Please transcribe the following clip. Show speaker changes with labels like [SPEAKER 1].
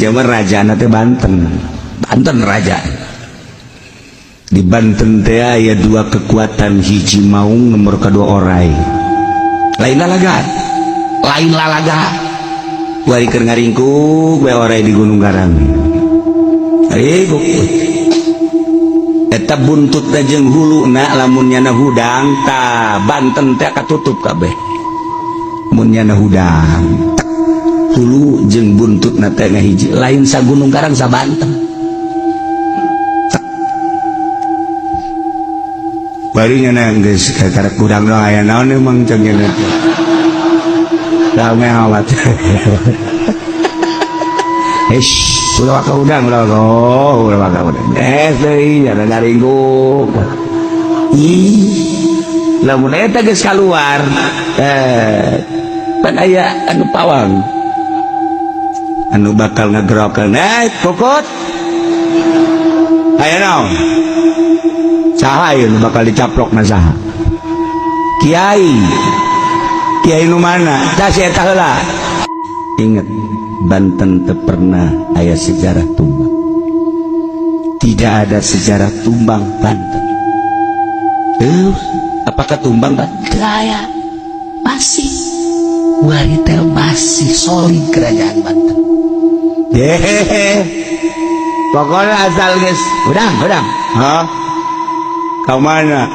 [SPEAKER 1] Indonesia mah rajana teh Banten. Banten raja. Di Banten teh aya dua kekuatan, hiji maung, nomor kedua orai. Lain lalaga, lain lalaga. Wari keur ngaringkuk we orai di Gunung Karang. Ngaringkuk. Eta buntutna jeung huluna, lamun nyana hudang ta Banten teh katutup kabeh. Mun nyana hudang tek, hulu jeung buntutna teh ngahiji, lain sa Gunung Karang, sa Banten. Tek. Bari nyana geus karek hudang doang, aya naon emang ceng nyana teh. Rame amat. Eish, ulah waka hudang, ulah waka, oh, ulah waka hudang. Eh, deui nyana ngaringkuk. Ih, lamun eta geus kaluar, eh, pan aya anu pawang. Anu bakal ngegerokeun, eh, Pukut. Aya naon? Saha ieu nu bakal dicaplok na saha? Kiai. Kiai nu mana? Tah si eta heula. Ingat, Banten teu pernah aya sejarah tumbang. Tidak ada sejarah tumbang Banten. Terus, apakah tumbang Banten? Teu aya. Masih. Wari teh masih solid kerajaan Banten. Hehehe. Pokoknya asal geus hudang, hudang. Hah? Kau mana?